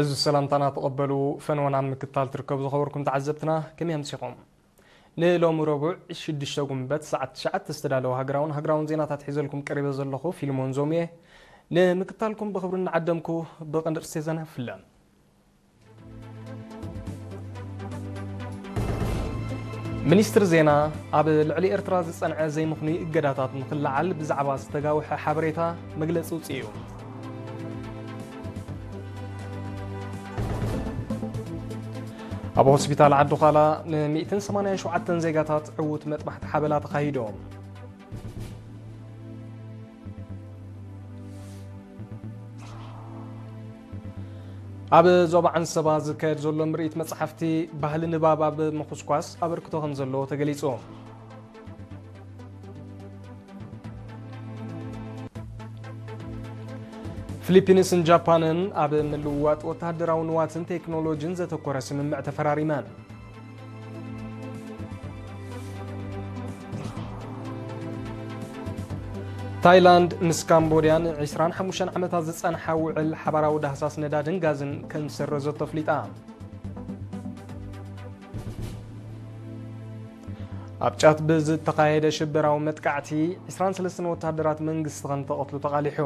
እዚ ሰላምታና ተቐበሉ። ፈንወና ኣብ ምክትታል ትርከቡ ዝኸበርኩም ተዓዘብትና፣ ከመይ ኣምሲኹም? ንሎሚ ረቡዕ ሽዱሽተ ጉንበት ሰዓት ትሽዓተ ዝተዳለወ ሃገራውን ሃገራውን ዜናታት ሒዘልኩም ቀሪበ ዘለኹ ፊልሞን ዞም እየ። ንምክትታልኩም ብኽብሪ እናዓደምኩ፣ ብቐንዲ ርእሰ ዜና ፍለ። ሚኒስትሪ ዜና ኣብ ልዕሊ ኤርትራ ዝጸንዐ ዘይምኽኑይ እገዳታት ንኽለዓል ብዛዕባ ዝተጋውሐ ሓበሬታ መግለጺ ኣውጺኡ። ኣብ ሆስፒታል ዓዲ ዃላ ን ሚእትን ሰማንያን ሸውዓተን ዜጋታት ዕዉት መጥባሕቲ ሓበላ ተኻሂዱ። ኣብ ዞባ ዓንሰባ ዝካየድ ዘሎ ምርኢት መጽሓፍቲ ባህሊ ንባብ ኣብ ምኹስኳስ ኣበርክቶ ከም ዘለዎ ተገሊጹ። ፊሊፒንስን ጃፓንን ኣብ ምልውዋጥ ወተሃደራዊ ንዋትን ቴክኖሎጂን ዘተኮረ ስምምዕ ተፈራሪመን። ታይላንድ ምስ ካምቦድያ ንዒስራን ሓሙሽተን ዓመታት ዝጸንሓ ውዕል ሓባራዊ ዳህሳስ ነዳድን ጋዝን ከም ዝሰረዘቶ ኣፍሊጣ። ኣብ ጫት ብዝተኻየደ ሽበራዊ መጥቃዕቲ ዒስራን ሰለስተን ወተሃደራት መንግስቲ ከም ተቐትሉ ተቓሊሑ።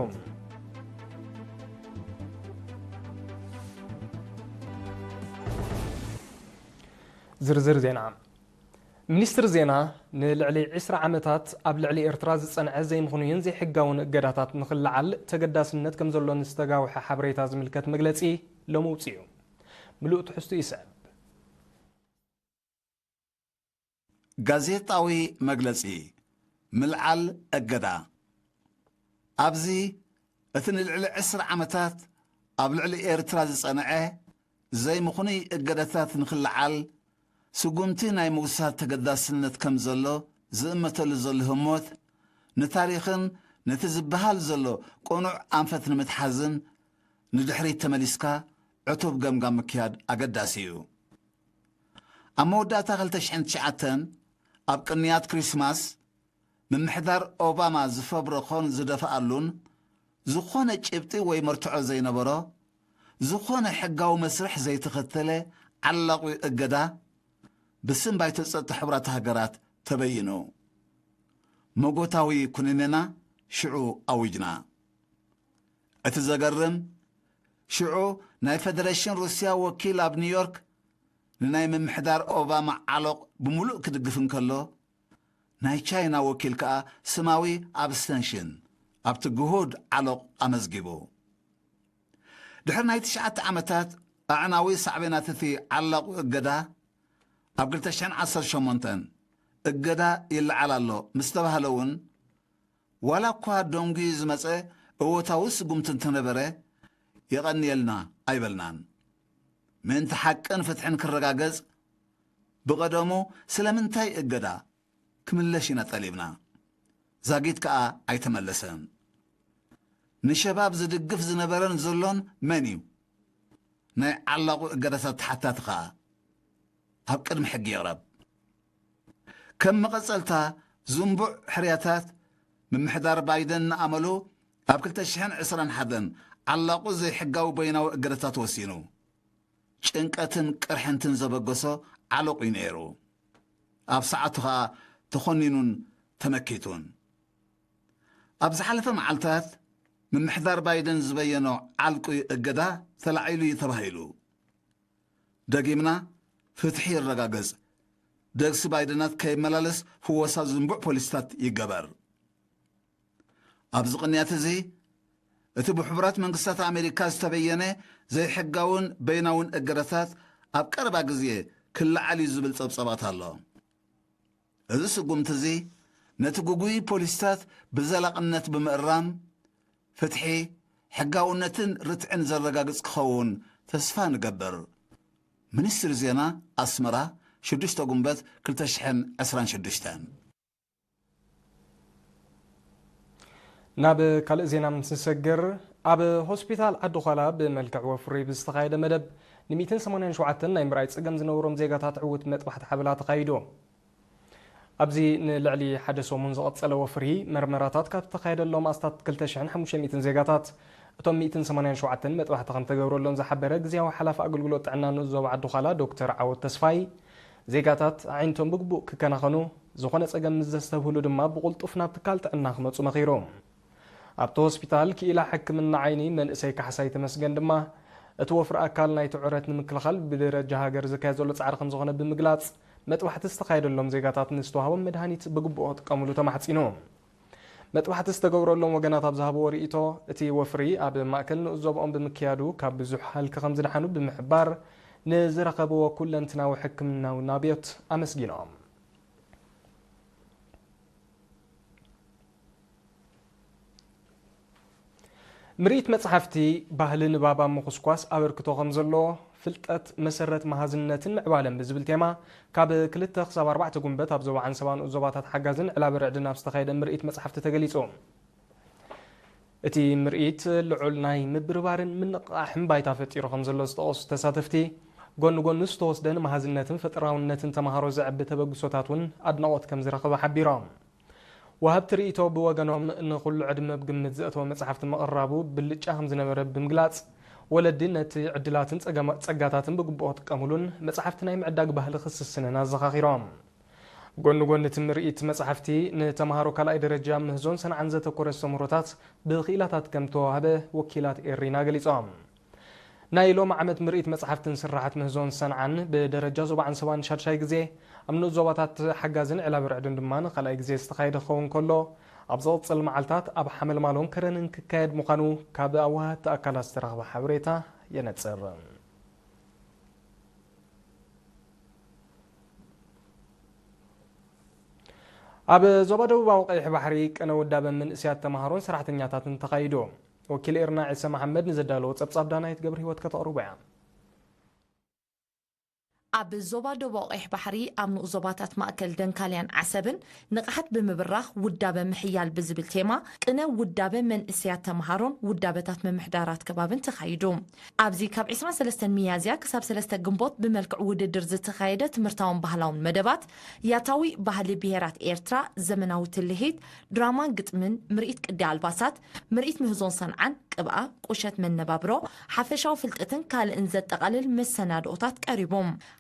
ዝርዝር ዜና። ሚኒስትሪ ዜና ንልዕሊ ዒስራ ዓመታት ኣብ ልዕሊ ኤርትራ ዝጸንዐ ዘይምኽኑይን ዘይሕጋውን እገዳታት ንኽለዓል ተገዳስነት ከም ዘሎ ንዝተጋውሐ ሓበሬታ ዝምልከት መግለጺ ሎሚ ኣውጺኡ። ምሉእ ትሕዝቱ ይስዕብ። ጋዜጣዊ መግለጺ። ምልዓል እገዳ። ኣብዚ እቲ ንልዕሊ ዕስራ ዓመታት ኣብ ልዕሊ ኤርትራ ዝጸንዐ ዘይምኽኑይ እገዳታት ንኽለዓል ስጉምቲ ናይ ምውሳድ ተገዳስነት ከም ዘሎ ዝእመተሉ ዘሎ ህሞት፣ ንታሪኽን ነቲ ዝበሃል ዘሎ ቅኑዕ ኣንፈት ንምትሓዝን ንድሕሪት ተመሊስካ ዕቱብ ገምጋም ምክያድ ኣገዳሲ እዩ። ኣብ መወዳእታ ክልተ ሽሕን ትሽዓተን ኣብ ቅንያት ክሪስማስ፣ ምምሕዳር ኦባማ ዝፈብረኾን ዝደፍኣሉን ዝኾነ ጭብጢ ወይ መርትዖ ዘይነበሮ ዝኾነ ሕጋዊ መስርሕ ዘይተኸተለ ዓላቑ እገዳ ብስም ባይቶ ጸጥታ ሕቡራት ሃገራት ተበይኑ። መጎታዊ ኩነኔና ሽዑ ኣዊጅና። እቲ ዘገርም፣ ሽዑ ናይ ፈደረሽን ሩስያ ወኪል ኣብ ኒውዮርክ ንናይ ምምሕዳር ኦባማ ዓሎቕ ብምሉእ ክድግፍ እንከሎ፣ ናይ ቻይና ወኪል ከኣ ስማዊ ኣብስተንሽን ኣብቲ ግሁድ ዓሎቕ ኣመዝጊቡ። ድሕሪ ናይ ትሽዓተ ዓመታት ኣዕናዊ ሳዕቤናት እቲ ዓላቑ እገዳ፣ ኣብ ክልተ ሽሕን ዓሰርተ ሸሞንተን እገዳ ይለዓል ኣሎ ምስ ተባህለ እውን፣ ዋላ እኳ ደንጉዩ ዝመጸ እወታዊ ስጉምቲ እንተነበረ፣ የቐንየልና ኣይበልናን። ምእንቲ ሓቅን ፍትሕን ክረጋገጽ፣ ብቐደሙ ስለምንታይ እገዳ ክምለሽ ኢና ጠሊብና። ዛጊት ከኣ ኣይተመለሰን። ንሸባብ ዝድግፍ ዝነበረን ዘሎን መን እዩ? ናይ ዓላቑ እገዳታት ተሓታቲ ከኣ ኣብ ቅድሚ ሕጊ ይቕረብ። ከም መቐጸልታ ዝንቡዕ ሕርያታት፣ ምምሕዳር ባይደን ንኣመሉ ኣብ ክልተ ሽሕን ዕስራን ሓደን ዓላቑ ዘይሕጋዊ በይናዊ እገዳታት ወሲኑ። ጭንቀትን ቅርሕንትን ዘበገሶ ዓሎቕ እዩ ነይሩ። ኣብ ሰዓቱ ኸኣ ተኾኒኑን ተመኪቱን። ኣብ ዝሓለፈ መዓልታት፣ ምምሕዳር ባይደን ዝበየኖ ዓልቁ እገዳ ተላዒሉ እዩ ተባሂሉ። ደጊምና፣ ፍትሒ ይረጋገጽ፣ ደግሲ ባይደናት ከይመላለስ ፍወሳ ዝንቡዕ ፖሊስታት ይገበር። ኣብዚ ቅንያት እዚ፣ እቲ ብሕቡራት መንግስታት ኣሜሪካ ዝተበየነ ዘይሕጋውን በይናውን እገዳታት ኣብ ቀረባ ግዜ ክለዓል እዩ ዝብል ጸብጻባት ኣሎ። እዚ ስጉምቲ እዚ ነቲ ግጉይ ፖሊሲታት ብዘላቕነት ብምእራም፣ ፍትሒ፣ ሕጋውነትን ርትዕን ዘረጋግጽ ክኸውን ተስፋ ንገብር። ሚኒስትሪ ዜና ኣስመራ፣ ሽዱሽተ ጉንበት ክልተ ሽሕን ዕስራን ሽዱሽተን። ናብ ካልእ ዜና ምስ ንሰግር፣ ኣብ ሆስፒታል ዓዲ ዃላ ብመልክዕ ወፍሪ ብዝተኻየደ መደብ ን ሚእትን ሰማንያን ሸውዓተን ናይ ምርኣይ ጸገም ዝነበሮም ዜጋታት ዕዉት መጥባሕቲ ሓበላ ተኻይዱ። ኣብዚ ንልዕሊ ሓደ ሰሙን ዝቐጸለ ወፍሪ መርመራታት ካብ ዝተኻየደሎም ኣስታት ክልተ ሽሕን ሓሙሽተ ሚእትን ዜጋታት እቶም ሚእትን ሰማንያን ሸውዓተን መጥባሕቲ ከም ተገብረሎም ዝሓበረ ግዝያዊ ሓላፊ ኣገልግሎት ጥዕና ንኡስ ዞባ ዓዲ ዃላ ዶክተር ዓወት ተስፋይ፣ ዜጋታት ኣዒንቶም ብግቡእ ክከናኸኑ፣ ዝኾነ ጸገም ምስ ዘስተብህሉ ድማ ብቕልጡፍ ናብ ትካል ጥዕና ክመጹ መኺሩ። ኣብቲ ሆስፒታል ክኢላ ሕክምና ዓይኒ መንእሰይ ካሕሳይ ተመስገን ድማ፣ እቲ ወፍሪ ኣካል ናይቲ ዑረት ንምክልኻል ብደረጃ ሃገር ዝካየድ ዘሎ ጻዕሪ ከም ዝኾነ ብምግላጽ፣ መጥባሕቲ ዝተኻየደሎም ዜጋታት ንዝተዋህቦም መድሃኒት ብግቡእ ክጥቀምሉ ተማሕጺኑ። መጥባሕቲ ዝተገብረሎም ወገናት ኣብ ዝሃብዎ ርእይቶ፣ እቲ ወፍሪ ኣብ ማእከል ንኡስ ዞባኦም ብምክያዱ ካብ ብዙሕ ሃልኪ ከም ዝደሓኑ ብምሕባር፣ ንዝረኸብዎ ኩለንትናዊ ሕክምናዊ ናብዮት ኣመስጊኖም። ምርኢት መጽሓፍቲ ባህሊ ንባብ ኣብ ምኹስኳስ ኣበርክቶ ከም ዘለዎ፣ ፍልጠት መሰረት መሃዝነትን ምዕባለን ብዝብል ቴማ፣ ካብ ክልተ ክሳብ ኣርባዕተ ጉንበት ኣብ ዞባ ዓንሰባ ንኡስ ዞባታት ሓጋዝን ዕላበ ርዕድን ኣብ ዝተኻየደ ምርኢት መጽሓፍቲ ተገሊጹ። እቲ ምርኢት ልዑል ናይ ምብርባርን ምንቕቓሕን ባይታ ፈጢሩ ከም ዘሎ ዝጠቐሱ ተሳተፍቲ፣ ጎኒ ጎኒ ዝተወስደ ንመሃዝነትን ፈጠራውነትን ተምሃሮ ዘዕቢ ተበግሶታት እውን ኣድናቖት ከም ዝረኸበ ሓቢሮም። ወሃብቲ ርእይቶ ብወገኖም፣ ንኹሉ ዕድመ ብግምት ዘእተወ መጽሓፍቲ ምቕራቡ ብልጫ ከም ዝነበረ ብምግላጽ፣ ወለዲ ነቲ ዕድላትን ጸገማ-፣ ጸጋታትን ብግቡእ ክጥቀሙሉን መጽሓፍቲ ናይ ምዕዳግ ባህሊ ክስስንን ኣዘኻኺሮም። ጎኒ ጎኒ እቲ ምርኢት መጽሓፍቲ፣ ንተምሃሮ ካልኣይ ደረጃ ምህዞን ሰንዓን ዘተኮረ ኣስተምህሮታት ብክኢላታት ከም ተዋህበ ወኪላት ኤሪና ገሊጾም። ናይ ሎም ዓመት ምርኢት መጽሓፍትን ስርሓት ምህዞን ሰንዓን ብደረጃ ዞባ ዓንሰባን ሻድሻይ ግዜ፣ ኣብ ንኡስ ዞባታት ሓጋዝን ዕላብ ርዕድን ድማ ንኻልኣይ ግዜ ዝተኻየደ ክኸውን ከሎ፣ ኣብ ዝቕጽል መዓልታት ኣብ ሓመልማሎን ከረንን ክካየድ ምዃኑ ካብ ኣወሃህቲ ኣካላት ዝተረኽበ ሓበሬታ የነጽር። ኣብ ዞባ ደቡባዊ ቀይሕ ባሕሪ ቅነ ውዳበ መንእሰያት ተምሃሮን ሰራሕተኛታትን ተኻይዱ። ወኪል ኤርና ዒሰ መሓመድ ንዘዳለዎ ጸብጻብ ዳናይት ገብረ ህይወት ከተቕርቦ እያ። ኣብ ዞባ ደቡብ ቀይሕ ባሕሪ ኣብ ንኡስ ዞባታት ማእከል ደንካልያን ዓሰብን ንቕሓት ብምብራኽ ውዳበ ምሕያል ብዝብል ቴማ ቅነ ውዳበ መንእሰያት ተምሃሮን ውዳበታት ምምሕዳራት ከባብን ተኻይዱ። ኣብዚ ካብ ዕስራን ሰለስተን ሚያዝያ ክሳብ ሰለስተ ግንቦት ብመልክዕ ውድድር ዝተኻየደ ትምህርታውን ባህላውን መደባት፣ ያታዊ ባህሊ ብሄራት ኤርትራ፣ ዘመናዊ ትልሂት፣ ድራማን ግጥምን፣ ምርኢት ቅዲ ኣልባሳት፣ ምርኢት ምህዞን ሰንዓን፣ ቅብኣ፣ ቁሸት መነባብሮ፣ ሓፈሻዊ ፍልጠትን ካልእን ዘጠቓልል መሰናድኦታት ቀሪቡ።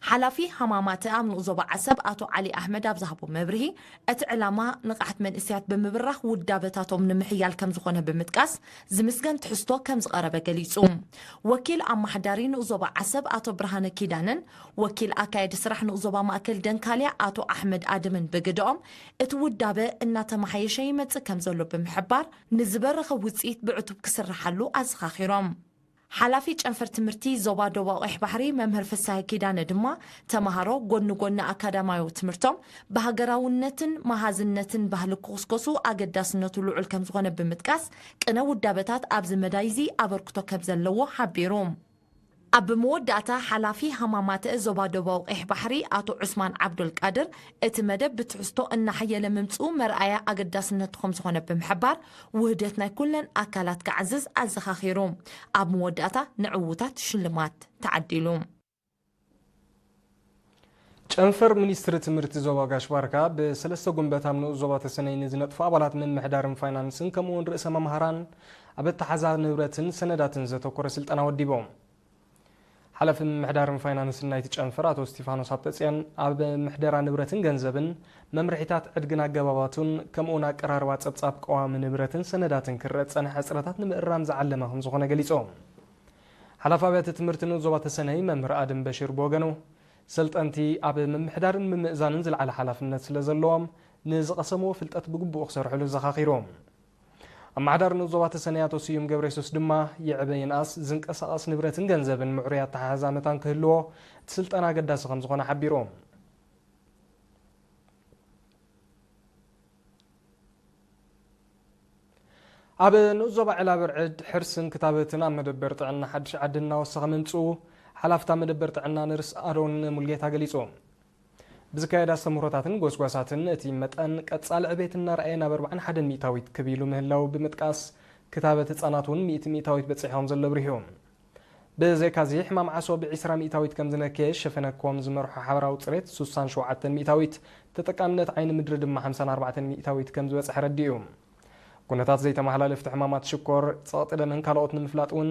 ሓላፊ ሃማማተ ኣብ ንኡስ ዞባ ዓሰብ ኣቶ ዓሊ ኣሕመድ ኣብ ዝሃቦ መብርሂ፣ እቲ ዕላማ ንቕሓት መንእሰያት ብምብራኽ ውዳበታቶም ንምሕያል ከም ዝኾነ ብምጥቃስ፣ ዝምስገን ትሕዝቶ ከም ዝቐረበ ገሊጹ። ወኪል ኣማሓዳሪ ንኡስ ዞባ ዓሰብ ኣቶ ብርሃነ ኪዳነን ወኪል ኣካየዲ ስራሕ ንኡስ ዞባ ማእከል ደንካልያ ኣቶ ኣሕመድ ኣደምን ብግደኦም፣ እቲ ውዳበ እናተመሓየሸ ይመጽእ ከም ዘሎ ብምሕባር፣ ንዝበረኸ ውጽኢት ብዕቱብ ክስርሓሉ ኣዘኻኺሮም። ሓላፊ ጨንፈር ትምህርቲ ዞባ ደቡብ ቀይሕ ባሕሪ መምህር ፍስሃ ኪዳነ ድማ፣ ተምሃሮ ጎኒ ጎኒ ኣካዳማያዊ ትምህርቶም ብሃገራውነትን መሃዝነትን ባህሊ ክኹስኮሱ ኣገዳስነቱ ልዑል ከም ዝኾነ ብምጥቃስ፣ ቅነ ውዳበታት ኣብዚ መዳይ እዚ ኣበርክቶ ከም ዘለዎ ሓቢሩ። ኣብ መወዳእታ፣ ሓላፊ ሃማማተ ዞባ ደቡብ ቀይሕ ባሕሪ ኣቶ ዑስማን ዓብዱል ቃድር፣ እቲ መደብ ብትሕዝቶ እናሓየለ ምምጽኡ መርኣያ ኣገዳስነቱ ከም ዝኾነ ብምሕባር፣ ውህደት ናይ ኩለን ኣካላት ክዓዝዝ ኣዘኻኺሩ። ኣብ መወዳእታ፣ ንዕዉታት ሽልማት ተዓዲሉ። ጨንፈር ሚኒስትሪ ትምህርቲ ዞባ ጋሽ ባርካ፣ ብሰለስተ ጉንበት ኣብ ንኡስ ዞባ ተሰነይ ንዝነጥፉ ኣባላት ምምሕዳርን ፋይናንስን ከምኡውን ርእሰ መምሃራን ኣብ ኣተሓዛ ንብረትን ሰነዳትን ዘተኮረ ስልጠና ወዲቦም። ሓላፊ ምምሕዳርን ፋይናንስን ናይቲ ጨንፈር ኣቶ እስቲፋኖስ ሃብተጽዮን፣ ኣብ ምሕደራ ንብረትን ገንዘብን፣ መምርሒታት ዕድግን ኣገባባቱን፣ ከምኡውን ኣቀራርባ ጸብጻብ ቀዋሚ ንብረትን ሰነዳትን ክረአ ዝጸንሐ ሕጽረታት ንምእራም ዝዓለመ ከም ዝኾነ ገሊጾም። ሓላፊ ኣብያተ ትምህርቲ ንኡስ ዞባ ተሰነይ መምህር ኣድም በሽር ብወገኑ፣ ሰልጠንቲ ኣብ ምምሕዳርን ምምእዛንን ዝለዓለ ሓላፍነት ስለ ዘለዎም፣ ንዝቐሰምዎ ፍልጠት ብግቡእ ክሰርሕሉ ኣዘኻኺሩ። ኣመሓዳሪ ንኡስ ዞባ ተሰነይ ኣቶ ስዩም ገብረየሱስ ድማ፣ ይዕበ ይንኣስ ዝንቀሳቐስ ንብረትን ገንዘብን ምዕሩይ ኣተሓሕዛ መታን ክህልዎ እቲ ስልጠና ኣገዳሲ ከም ዝኾነ ሓቢሩ። ኣብ ንኡስ ዞባ ዕላብ ርዕድ ሕርስን ክታበትን ኣብ መደበር ጥዕና ሓድሽ ዓዲ እናወሰኸ ምምጽኡ፣ ሓላፍታ መደበር ጥዕና ነርስ ኣሮን ሙልጌታ ገሊጹ። ብዝካየድ ኣስተምህሮታትን ጎስጓሳትን፣ እቲ መጠን ቀጻሊ ዕቤት እናረኣየ ናብ ኣርባዓን ሓደን ሚእታዊት ክብ ኢሉ ምህላው ብምጥቃስ፣ ክታበት ህጻናት እውን ሚእቲ ሚእታዊት በጺሑ ከም ዘሎ ኣብሪሁ። ብዘይካዚ፣ ሕማም ዓሶ ብዒስራ ሚእታዊት ከም ዝነከየ ሸፈነ ኮም ዝመርሖ ሓበራዊ ጽሬት ሱሳን ሸውዓተን ሚእታዊት፣ ተጠቃምነት ዓይኒ ምድሪ ድማ ሓምሳን ኣርባዕተን ሚእታዊት ከም ዝበጽሐ ኣረዲኡ። ኩነታት ዘይተመሓላለፍቲ ሕማማት ሽኮር፣ ጸቕጢ ደምን ካልኦት ንምፍላጥ እውን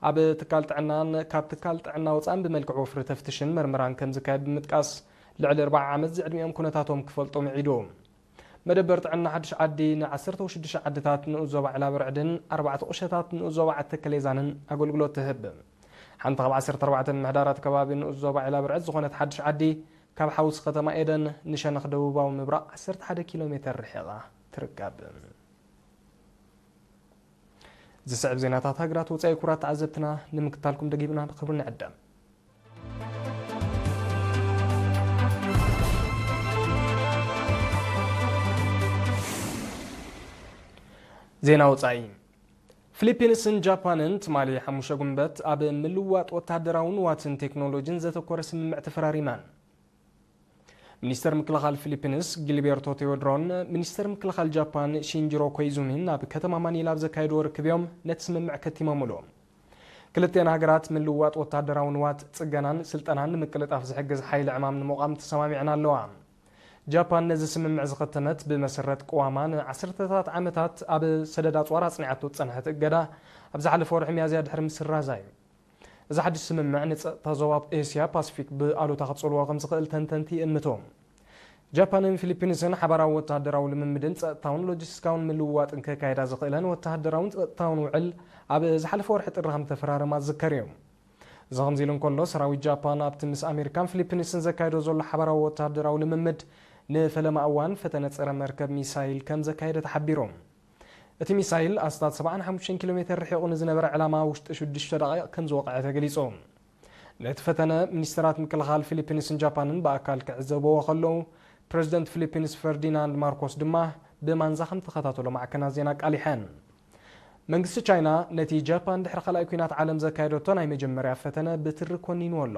ኣብ ትካል ጥዕናን ካብ ትካል ጥዕና ወጻእን ብመልክዕ ወፍሪ ተፍትሽን መርመራን ከም ዝካየድ ብምጥቃስ፣ ልዕሊ ኣርብዓ ዓመት ዝዕድሚኦም ኩነታቶም ክፈልጡ ምዒዱ። መደበር ጥዕና ሓድሽ ዓዲ ንዓሰርተ ሽዱሽተ ዓድታት ንኡስ ዞባ ዒላበርዕድን ኣርባዕተ ቁሸታት ንኡስ ዞባ ዓተከሌዛንን ኣገልግሎት ትህብ። ሓንቲ ካብ ዓሰርተ ኣርባዕተ ምምሕዳራት ከባቢ ንኡስ ዞባ ዒላበርዕድ ዝኾነት ሓድሽ ዓዲ፣ ካብ ሓውሲ ከተማ ኤደን ንሸነኽ ደቡባዊ ምብራቕ ዓሰርተ ሓደ ኪሎ ሜተር ርሒቓ ትርከብ። ዝስዕብ ዜናታት ሃገራት ወጻኢ፣ ክቡራት ተዓዘብትና፣ ንምክታልኩም ደጊምና ብኽብሪ ንዕደም። ዜና ወጻኢ። ፊሊፒንስን ጃፓንን ትማሊ ሓሙሽተ ጉንበት ኣብ ምልውዋጥ ወተሃደራዊ ንዋትን ቴክኖሎጂን ዘተኮረ ስምምዕ ተፈራሪመን። ሚኒስተር ምክልኻል ፊሊፒንስ ጊልቤርቶ ቴዎድሮን ሚኒስተር ምክልኻል ጃፓን ሺንጅሮ ኮይዙሚን ኣብ ከተማ ማኒላ ኣብ ዘካየድዎ ርክብ እዮም ነቲ ስምምዕ ከቲሞምሉ። ክልቲአን ሃገራት ምልውዋጥ ወተሃደራዊ ንዋት፣ ጽገናን ስልጠናን ንምቅልጣፍ ዝሕግዝ ሓይሊ ዕማም ንምቋም ተሰማሚዐን ኣለዋ። ጃፓን ነዚ ስምምዕ ዝኸተመት ብመሰረት ቅዋማ ንዓሰርተታት ዓመታት ኣብ ሰደድ ኣጽዋር ኣጽኒዓቶ ዝጸንሐት እገዳ ኣብ ዝሓለፈ ወርሒ ሚያዝያ ድሕሪ ምስራዛ እዩ። እዚ ሓድሽ ስምምዕ ንጸጥታ ዞባ ኤስያ ፓሲፊክ ብኣሉታ ክጽልዎ ከም ዝኽእል ተንተንቲ ይእምቱ። ጃፓንን ፊሊፒንስን ሓባራዊ ወተሃደራዊ ልምምድን ጸጥታውን ሎጂስቲካውን ምልውዋጥን ከካየዳ ዝኽእለን ወተሃደራውን ጸጥታውን ውዕል ኣብ ዝሓለፈ ወርሒ ጥሪ ከም ተፈራረማ ዝዝከር እዩ። እዚ ከምዚ ኢሉ እንከሎ፣ ሰራዊት ጃፓን ኣብቲ ምስ ኣሜሪካን ፊሊፒንስን ዘካየዶ ዘሎ ሓባራዊ ወተሃደራዊ ልምምድ ንፈለማ እዋን ፈተነ ጸረ መርከብ ሚሳይል ከም ዘካየደ ተሓቢሩ። እቲ ሚሳይል ኣስታት ሰብዓን ሓሙሽተን ኪሎ ሜተር ርሒቑ ንዝነበረ ዕላማ ውሽጢ ሽዱሽተ ደቓይቕ ከም ዝወቕዐ ተገሊጹ። ነቲ ፈተነ ሚኒስተራት ምክልኻል ፊሊፒንስን ጃፓንን ብኣካል ክዕዘብዎ ከለዉ፣ ፕረዚደንት ፊሊፒንስ ፈርዲናንድ ማርኮስ ድማ ብማንዛ ከም ተኸታተሎ ማዕከናት ዜና ኣቃሊሐን። መንግስቲ ቻይና ነቲ ጃፓን ድሕሪ ካልኣይ ኲናት ዓለም ዘካየደቶ ናይ መጀመርያ ፈተነ ብትሪ ኮኒንዎ ኣሎ።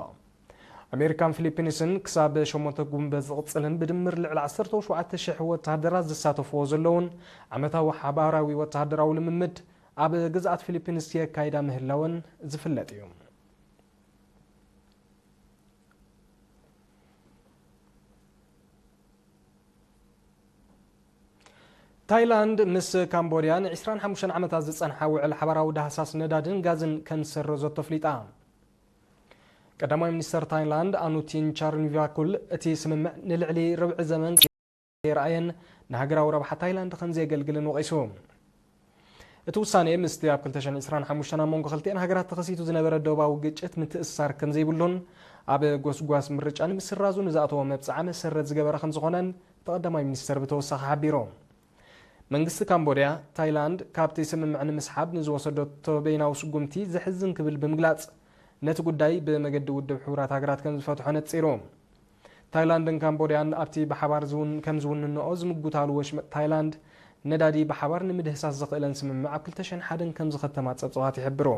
ኣሜሪካን ፊሊፒንስን ክሳብ ሸሞንተ ጉንበት ዝቕጽልን ብድምር ልዕሊ ዓሰርተ ሸውዓተ ሽሕ ወተሃደራት ዝሳተፍዎ ዘለውን ዓመታዊ ሓባራዊ ወተሃደራዊ ልምምድ ኣብ ግዝኣት ፊሊፒንስ የካይዳ ምህላወን ዝፍለጥ እዩ። ታይላንድ ምስ ካምቦድያ ንዒስራን ሓሙሽተን ዓመታት ዝጸንሓ ውዕል ሓባራዊ ዳህሳስ ነዳድን ጋዝን ከም ዝሰረዘቶ ኣፍሊጣ። ቀዳማይ ሚኒስተር ታይላንድ ኣኑቲን ቻርንቪያኩል፣ እቲ ስምምዕ ንልዕሊ ርብዒ ዘመን ከየርኣየን ንሃገራዊ ረብሓ ታይላንድ ከም ዘየገልግልን ወቒሱ። እቲ ውሳኔ ምስቲ ኣብ ክልተ ሽሕን ዕስራን ሓሙሽተን ኣብ መንጎ ክልቲአን ሃገራት ተኸሲቱ ዝነበረ ዶባዊ ግጭት ምትእስሳር ከም ዘይብሉን ኣብ ጎስጓስ ምርጫ ንምስራዙ ንዝኣተዎ መብጽዓ መሰረት ዝገበረ ከም ዝኾነን እቲ ቀዳማይ ሚኒስተር ብተወሳኺ ሓቢሩ። መንግስቲ ካምቦድያ፣ ታይላንድ ካብቲ ስምምዕ ንምስሓብ ንዝወሰደቶ በይናዊ ስጉምቲ ዘሕዝን ክብል ብምግላጽ፣ ነቲ ጉዳይ ብመገዲ ውድብ ሕቡራት ሃገራት ከም ዝፈትሖ ነጺሩ። ታይላንድን ካምቦድያን ኣብቲ ብሓባር ዝውን-፣ ከም ዝውንንኦ ዝምጉታሉ ወሽመጥ ታይላንድ፣ ነዳዲ ብሓባር ንምድህሳስ ዘኽእለን ስምምዕ ኣብ ክልተ ሽሕን ሓደን ከም ዝኸተማ ጸብጻባት ይሕብሩ።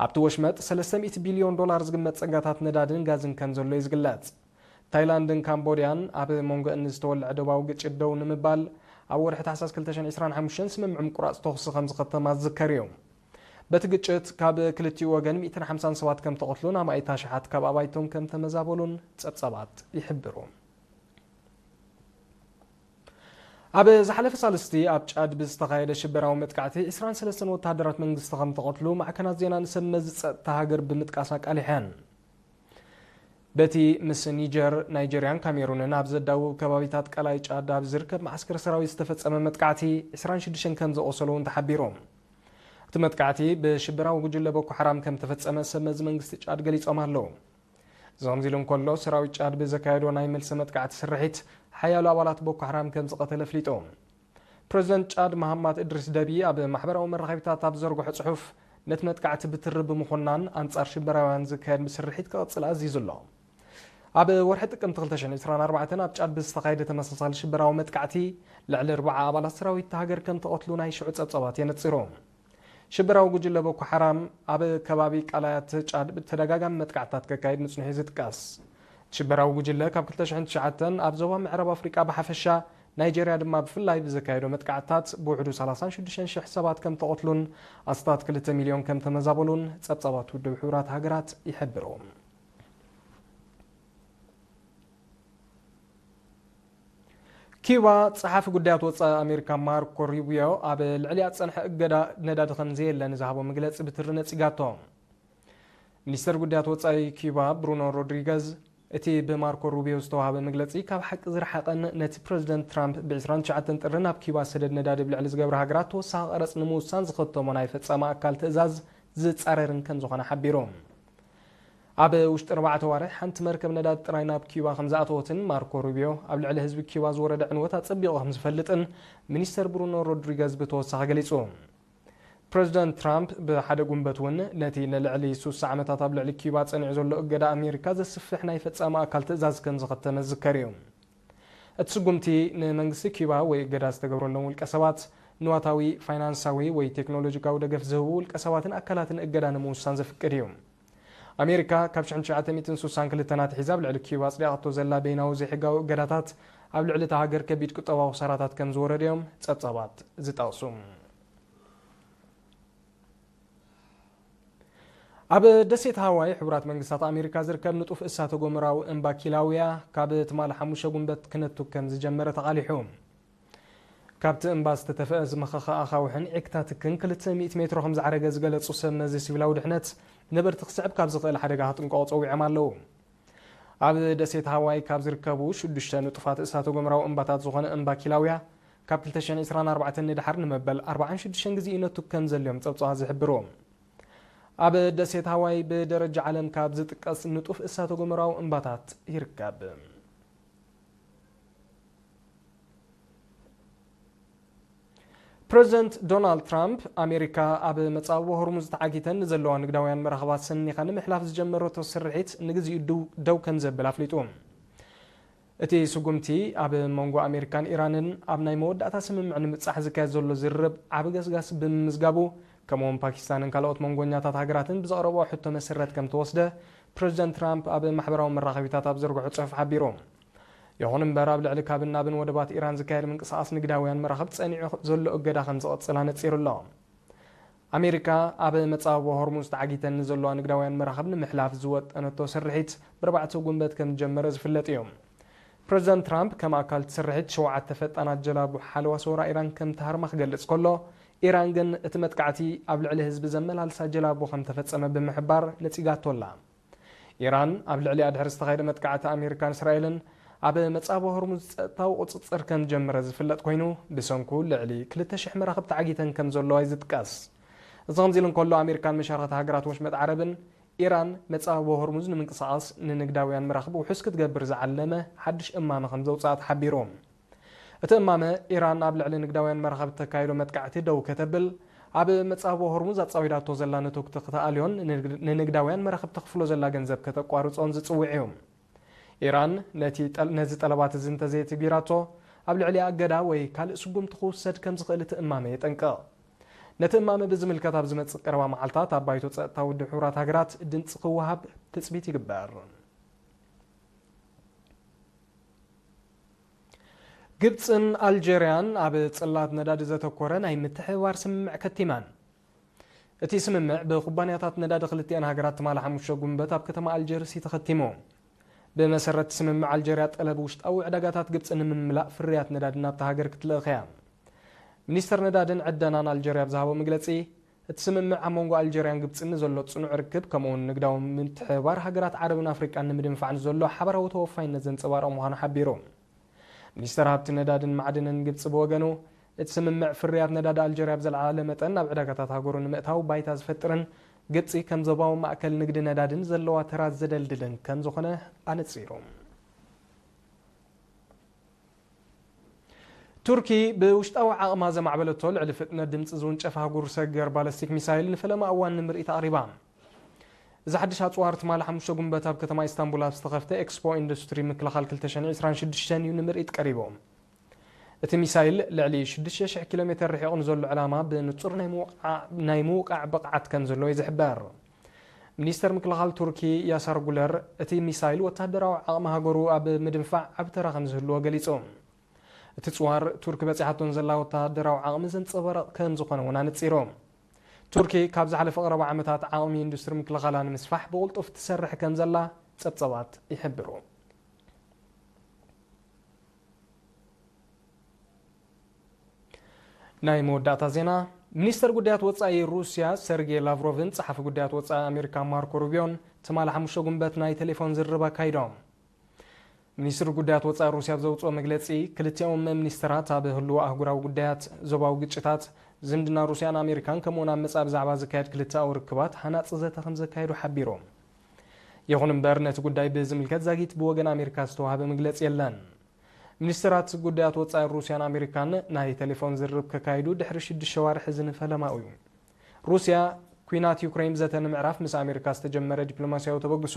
ኣብቲ ወሽመጥ ሰለስተ ሚእቲ ቢልዮን ዶላር ዝግመት ጸጋታት ነዳድን ጋዝን ከም ዘሎ እዩ ዝግለጽ። ታይላንድን ካምቦድያን ኣብ መንጎ እኒ ዝተወልዐ ዶባዊ ግጭት ደው ንምባል ኣብ ወርሒ ታሕሳስ ክልተ ሽሕን ዕስራን ሓሙሽተን ስምምዕ ምቁራጽ ተኹሲ ከም ዝኸተማ ዝዝከር እዩ። በቲ ግጭት ካብ ክልቲኡ ወገን ሚእትን ሓምሳን ሰባት ከም ተቐትሉን ኣማኢት ኣሽሓት ካብ ኣባይቶም ከም ተመዛበሉን ጸብጻባት ይሕብሩ። ኣብ ዝሓለፈ ሳልስቲ ኣብ ጫድ ብዝተኻየደ ሽበራዊ መጥቃዕቲ ዕስራን ሰለስተን ወተሃደራት መንግስቲ ከም ተቐትሉ ማዕከናት ዜና ንሰብ መዚ ጸጥታ ሃገር ብምጥቃስ ኣቃሊሐን። በቲ ምስ ኒጀር፣ ናይጀርያን ካሜሩንን ኣብ ዘዳውብ ከባቢታት ቀላይ ጫድ ኣብ ዝርከብ መዓስከር ሰራዊት ዝተፈጸመ መጥቃዕቲ ዕስራን ሽዱሽተን ከም ዘቖሰሉ እውን ተሓቢሩ። እቲ መጥቃዕቲ ብሽበራዊ ጉጅለ ቦኮ ሓራም ከም ተፈጸመ ሰብ መዚ መንግስቲ ጫድ ገሊጾም ኣለዉ። እዚ ከምዚ ኢሉ እንከሎ፣ ሰራዊት ጫድ ብዘካየዶ ናይ መልሲ መጥቃዕቲ ስርሒት ሓያሎ ኣባላት ቦኮ ሓራም ከም ዝቐተለ ኣፍሊጡ። ፕረዚደንት ጫድ መሃማት እድሪስ ደቢ ኣብ ማሕበራዊ መራኸቢታት ኣብ ዝዘርግሖ ጽሑፍ፣ ነቲ መጥቃዕቲ ብትሪ ብምኹናን ኣንጻር ሽበራውያን ዝካየድ ስርሒት ክቕጽል ኣዚዙ ኣሎ። ኣብ ወርሒ ጥቅምቲ ክልተ ሽሕን ዕስራን ኣርባዕተን ኣብ ጫድ ብዝተኻየደ ተመሳሳሊ ሽበራዊ መጥቃዕቲ ልዕሊ ኣርብዓ ኣባላት ሰራዊት እታ ሃገር ከም ተቐትሉ ናይ ሽዑ ጸብጻባት የነጽሩ። ሽበራዊ ጉጅለ ቦኮ ሓራም ኣብ ከባቢ ቃላያት ጫድ ብተደጋጋሚ መጥቃዕትታት ከካይድ ምጽንሑ እዩ ዝጥቀስ። እቲ ሽበራዊ ጉጅለ ካብ ክልተ ሽሕን ትሽዓተን ኣብ ዞባ ምዕራብ ኣፍሪቃ ብሓፈሻ፣ ናይጀርያ ድማ ብፍላይ ብዘካየዶ መጥቃዕትታት ብውሕዱ ሰላሳን ሽዱሽተን ሽሕ ሰባት ከም ተቐትሉን ኣስታት ክልተ ሚልዮን ከም ተመዛበሉን ጸብጻባት ውድብ ሕቡራት ሃገራት ይሕብሩ። ኪዩባ፣ ጸሓፊ ጉዳያት ወጻኢ ኣሜሪካ ማርኮ ሩቢዮ ኣብ ልዕሊኣ ዝጸንሐ እገዳ ነዳዲ ከም ዘየለ ንዝሃቦ መግለጺ ብትሪ ነጺጋቶ። ሚኒስተር ጉዳያት ወጻኢ ኪዩባ ብሩኖ ሮድሪገዝ፣ እቲ ብማርኮ ሩቢዮ ዝተዋሃበ መግለጺ ካብ ሓቂ ዝረሓቐን ነቲ ፕረዚደንት ትራምፕ ብ ዕስራን ትሽዓተን ጥሪ ናብ ኪዩባ ዝሰደድ ነዳዲ ኣብ ልዕሊ ዝገብራ ሃገራት ተወሳኺ ቀረጽ ንምውሳን ዝኸተሞ ናይ ፈጻሚ ኣካል ትእዛዝ ዝጻረርን ከም ዝኾነ ሓቢሩ። ኣብ ውሽጢ ኣርባዕተ ኣዋርሕ ሓንቲ መርከብ ነዳዲ ጥራይ ናብ ኪዩባ ከም ዝኣተወትን ማርኮ ሩቢዮ ኣብ ልዕሊ ህዝቢ ኪዩባ ዝወረደ ዕንወት ኣጸቢቑ ከም ዝፈልጥን ሚኒስተር ብሩኖ ሮድሪገዝ ብተወሳኺ ገሊጹ። ፕረዚደንት ትራምፕ ብሓደ ጉንበት እውን ነቲ ንልዕሊ ሱሳ ዓመታት ኣብ ልዕሊ ኪዩባ ጸኒዑ ዘሎ እገዳ ኣሜሪካ ዘስፍሕ ናይ ፈጻሚ ኣካል ትእዛዝ ከም ዝኸተመ ዝዝከር እዩ። እቲ ስጉምቲ ንመንግስቲ ኪዩባ ወይ እገዳ ዝተገብረሎም ውልቀ ሰባት ንዋታዊ፣ ፋይናንሳዊ ወይ ቴክኖሎጂካዊ ደገፍ ዝህቡ ውልቀ ሰባትን ኣካላትን እገዳ ንምውሳን ዘፍቅድ እዩ። ኣሜሪካ ካብ ሽሕን ትሽዓተ ሚእትን ሱሳን ክልተን ኣትሒዛ ኣብ ልዕሊ ኪዩባ ኣጽዲቓቶ ዘላ በይናዊ ዘይሕጋዊ እገዳታት ኣብ ልዕሊ እታ ሃገር ከቢድ ቁጠባዊ ክሳራታት ከም ዝወረደ እዮም ጸብጻባት ዝጠቕሱ። ኣብ ደሴት ሃዋይ ሕቡራት መንግስታት ኣሜሪካ ዝርከብ ንጡፍ እሳተ ጎመራዊ እምባ ኪላውያ ካብ ትማሊ ሓሙሽተ ጉንበት ክነቱ ከም ዝጀመረ ተቓሊሑ። ካብቲ እምባ ዝተተፍአ ዝመኸኸ ኣኻውሕን ዒግታትክን ክልተ ሚእቲ ሜትሮ ከም ዝዓረገ ዝገለጹ ሰብ መዚ ሲቪላዊ ድሕነት፣ ነበርቲ ክስዕብ ካብ ዝኽእል ሓደጋ ክጥንቀቑ ጸዊዖም ኣለዉ። ኣብ ደሴት ሃዋይ ካብ ዝርከቡ ሽዱሽተ ንጡፋት እሳተ ጎመራዊ እምባታት ዝኾነ እምባ ኪላውያ፣ ካብ ክልተ ሽሕን ዕስራን ኣርባዕተን ንድሓር ንመበል ኣርባዓን ሽዱሽተን ግዜ ይነቱ ከም ዘልዮም ጸብጻባት ዝሕብሩ። ኣብ ደሴት ሃዋይ ብደረጃ ዓለም ካብ ዝጥቀስ ንጡፍ እሳተ ጎመራዊ እምባታት ይርከብ። ፕረዚደንት ዶናልድ ትራምፕ፣ ኣሜሪካ ኣብ መጻብቦ ሆርሙዝ ተዓጊተን ንዘለዋ ንግዳውያን መራኽባት ሰኒኻ ንምሕላፍ ዝጀመረቶ ስርሒት ንግዚኡ ድው-፣ ደው ከም ዘብል ኣፍሊጡ። እቲ ስጉምቲ ኣብ መንጎ ኣሜሪካን ኢራንን ኣብ ናይ መወዳእታ ስምምዕ ንምብጻሕ ዝካየድ ዘሎ ዝርርብ ዓቢ ገስጋስ ብምምዝጋቡ፣ ከምኡውን ፓኪስታንን ካልኦት መንጎኛታት ሃገራትን ብዘቕረብኦ ሕቶ መሰረት ከም ተወስደ ፕረዚደንት ትራምፕ ኣብ ማሕበራዊ መራኸቢታት ኣብ ዘርግሖ ጽሑፍ ሓቢሩ። ይኹን እምበር፣ ኣብ ልዕሊ ካብን ናብን ወደባት ኢራን ዝካየድ ምንቅስቓስ ንግዳውያን መራኽብ ጸኒዑ ዘሎ እገዳ ከም ዝቕጽል ኣነጺሩ ኣሎ። ኣሜሪካ ኣብ መጻብቦ ሆርሙዝ ተዓጊተን ንዘለዋ ንግዳውያን መራኽብ ንምሕላፍ ዝወጠነቶ ስርሒት ብኣርባዕተ ጉንበት ከም ዝጀመረ ዝፍለጥ እዩ። ፕረዚደንት ትራምፕ ከም ኣካል እቲ ስርሒት ሸውዓተ ፈጣናት ጀላቡ ሓለዋ ሰውራ ኢራን ከም ተሃርማ ክገልጽ ከሎ፣ ኢራን ግን እቲ መጥቃዕቲ ኣብ ልዕሊ ህዝቢ ዘመላልሳ ጀላቡ ከም ተፈጸመ ብምሕባር ነጺጋቶ ኣላ። ኢራን ኣብ ልዕሊኣ ድሕሪ ዝተኻየደ መጥቃዕቲ ኣሜሪካን እስራኤልን ኣብ መጻብቦ ሆርሙዝ ጸጥታዊ ቁጽጽር ከም ዝጀመረ ዝፍለጥ ኮይኑ፣ ብሰንኩ ልዕሊ ክልተ ሽሕ መራኽብ ተዓጊተን ከም ዘለዋ እዩ ዝጥቀስ። እዚ ከምዚ ኢሉ እንከሎ፣ ኣሜሪካን መሻርኽቲ ሃገራት ወሽመጥ ዓረብን ኢራን መጻብቦ ሆርሙዝ ንምንቅስቓስ ንንግዳውያን መራኽብ ውሑስ ክትገብር ዝዓለመ ሓድሽ እማመ ከም ዘውጽኣ ተሓቢሩ። እቲ እማመ፣ ኢራን ኣብ ልዕሊ ንግዳውያን መራኽብ እተካይዶ መጥቃዕቲ ደው ከተብል፣ ኣብ መጻብቦ ሆርሙዝ ኣጻዊዳቶ ዘላ ነቶግቲ ከተኣልዮን ንንግድ-፣ ንንግዳውያን መራኽብ ተኽፍሎ ዘላ ገንዘብ ከተቋርጾን ዝጽውዕ እዩ። ኢራን ነቲ ጠል-፣ ነዚ ጠለባት እዚ እንተዘየትግቢራቶ፣ ኣብ ልዕሊኣ እገዳ ወይ ካልእ ስጉምቲ ክውሰድ ከም ዝኽእል እቲ እማመ የጠንቅቕ። ነቲ እማመ ብዝምልከት ኣብ ዝመጽእ ቀረባ መዓልታት ኣብ ባይቶ ጸጥታ ውድብ ሕቡራት ሃገራት ድምጺ ክወሃብ ትጽቢት ይግበር። ግብጽን ኣልጀርያን ኣብ ጽላት ነዳዲ ዘተኮረ ናይ ምትሕብባር ስምምዕ ከቲማን። እቲ ስምምዕ ብኩባንያታት ነዳዲ ክልቲኣን ሃገራት ትማሊ ሓሙሽተ ጉንበት ኣብ ከተማ ኣልጀርስ እዩ ተኸቲሙ። ብመሰረት ስምምዕ ኣልጀርያ ጠለብ ውሽጣዊ ዕዳጋታት ግብጺ ንምምላእ ፍርያት ነዳዲ ናብታ ሃገር ክትልእኽ እያ። ሚኒስተር ነዳድን ዕደናን ኣልጀርያ ኣብ ዝሃቦ መግለጺ፣ እቲ ስምምዕ ኣብ መንጎ ኣልጀርያን ግብጽን ንዘሎ ጽኑዕ ርክብ፣ ከምኡውን ንግዳዊ ምትሕብባር ሃገራት ዓረብን ኣፍሪቃን ንምድንፋዕ ንዘሎ ሓባራዊ ተወፋይነት ዘንጸባርቕ ምዃኑ ሓቢሩ። ሚኒስተር ሃብቲ ነዳድን ማዕድንን ግብጺ ብወገኑ፣ እቲ ስምምዕ ፍርያት ነዳዲ ኣልጀርያ ብዝለዓለ መጠን ናብ ዕዳጋታት ሃገሩ ንምእታው ባይታ ዝፈጥርን ግብጺ ከም ዞባዊ ማእከል ንግዲ ነዳድን ዘለዋ ተራ ዘደልድልን ከም ዝኾነ ኣነጺሩ። ቱርኪ ብውሽጣዊ ዓቕማ ዘማዕበለቶ ልዕሊ ፍጥነት ድምጺ ዝውንጨፍ ኣህጉር ሰገር ባለስቲክ ሚሳይል ንፈለማ እዋን ንምርኢት ኣቕሪባ። እዚ ሓድሽ ኣጽዋር ትማሊ ሓሙሽተ ጉንበት ኣብ ከተማ ኢስታንቡል ኣብ ዝተኸፍተ ኤክስፖ ኢንዱስትሪ ምክልኻል ክልተ ሽሕን ዕስራን ሽዱሽተን እዩ ንምርኢት ቀሪቡ። እቲ ሚሳይል ልዕሊ ሽዱሽተ ሽሕ ኪሎ ሜተር ርሒቑ ንዘሎ ዕላማ ብንጹር ናይ ምውቃዕ፣ ናይ ምውቃዕ ብቕዓት ከም ዘለዎ እዩ ዝሕበር። ሚኒስተር ምክልኻል ቱርኪ ያሳር ጉለር፣ እቲ ሚሳይል ወተሃደራዊ ዓቕሚ ሃገሩ ኣብ ምድንፋዕ ዓቢ ተራ ከም ዝህልዎ ገሊጹ። እቲ ጽዋር፣ ቱርኪ በጺሓቶን ዘላ ወተሃደራዊ ዓቕሚ ዘንጸባርቕ ከም ዝኾነ እውን ኣነጺሩ። ቱርኪ፣ ካብ ዝሓለፈ ቀረባ ዓመታት ዓቕሚ ኢንዱስትሪ ምክልኻላ ንምስፋሕ ብቕልጡፍ ትሰርሕ ከም ዘላ ጸብጸባት ይሕብሩ። ናይ መወዳእታ ዜና። ሚኒስተር ጉዳያት ወጻኢ ሩስያ ሰርጌይ ላቭሮቭን ጸሓፊ ጉዳያት ወጻኢ ኣሜሪካ ማርኮ ሩቢዮን ትማሊ ሓሙሽተ ጉንበት ናይ ቴሌፎን ዝርርብ ኣካይዶም። ሚኒስትሪ ጉዳያት ወጻኢ ሩስያ ኣብ ዘውጽኦ መግለጺ፣ ክልቲኦም ሚኒስተራት ኣብ ህልው ኣህጉራዊ ጉዳያት፣ ዞባዊ ግጭታት፣ ዝምድና ሩስያን ኣሜሪካን፣ ከምኡውን ኣብ መጻኢ ብዛዕባ ዝካየድ ክልተኣዊ ርክባት ሃናጺ ዘተ ከም ዘካየዱ ሓቢሮም። ይኹን እምበር፣ ነቲ ጉዳይ ብዝምልከት ዛጊት ብወገን ኣሜሪካ ዝተዋህበ መግለጺ የለን። ሚኒስትራት ጉዳያት ወጻኢ ሩስያን ኣሜሪካን ናይ ቴሌፎን ዝርርብ ከካይዱ ድሕሪ ሽዱሽተ ዋርሒ ዝንፈለማኡ እዩ። ሩስያ፣ ኲናት ዩክሬን ዘተ ንምዕራፍ ምስ ኣሜሪካ ዝተጀመረ ዲፕሎማስያዊ ተበግሶ፣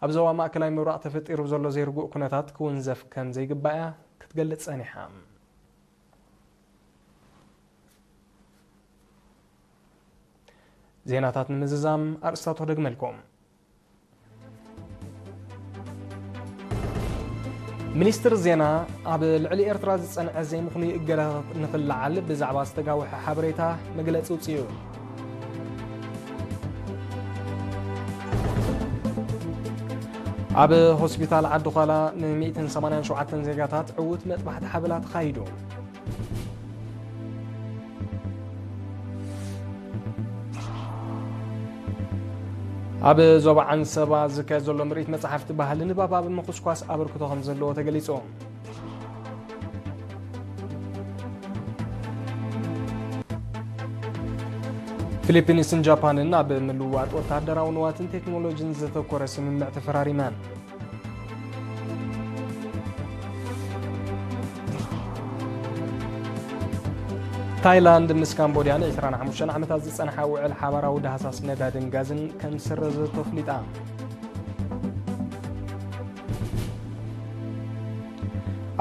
ኣብ ዞባ ማእከላይ ምብራቕ ተፈጢሩ ዘሎ ዘይርጉእ ኩነታት ክውንዘፍ ከም ዘይግባእ እያ ክትገልጽ ጸኒሓ። ዜናታት ንምዝዛም ኣርእስታቱ ክደግመልኩም። ሚኒስትር ዜና፣ ኣብ ልዕሊ ኤርትራ ዝጸንዐ ዘይምኽኑይ እገዳታት ንኽልዓል ብዛዕባ ዝተጋውሐ ሓበሬታ መግለጺ ውጽኡ። ኣብ ሆስፒታል ዓዲ ዃላ ን ሚእትን ሰማንያን ሸውዓተን ዜጋታት ዕዉት መጥባሕቲ ሓበላ ተኻይዱ። ኣብ ዞባ ዓንሰባ ዝካየድ ዘሎ ምርኢት መጽሓፍቲ ባህሊ ንባብ ኣብ ምኹስኳስ ኣበርክቶ ከም ዘለዎ ተገሊጹ። ፊሊፒንስን ጃፓንን ኣብ ምልውዋጥ ወተሃደራዊ ንዋትን ቴክኖሎጂን ዘተኮረ ስምምዕ ተፈራሪመን። ታይላንድ ምስ ካምቦድያ ንዕስራን ሓሙሽተን ዓመታት ዝጸንሓ ውዕል ሓባራዊ ዳህሳስ ነዳድን ጋዝን ከም ዝሰረዘቶ ኣፍሊጣ።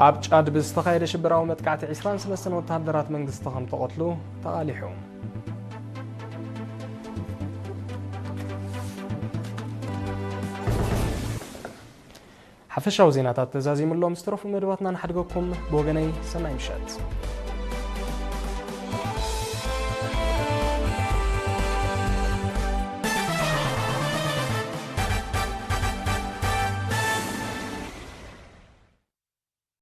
ኣብ ጫድ ብዝተኻየደ ሽበራዊ መጥቃዕቲ ዕስራን ሰለስተን ወተሃደራት መንግስቲ ከም ተቐትሉ ተቓሊሑ። ሓፈሻዊ ዜናታት ተዛዚሙሎም ዝተረፉ መደባትና ንሓድገኩም። ብወገነይ ሰናይ ምሸት።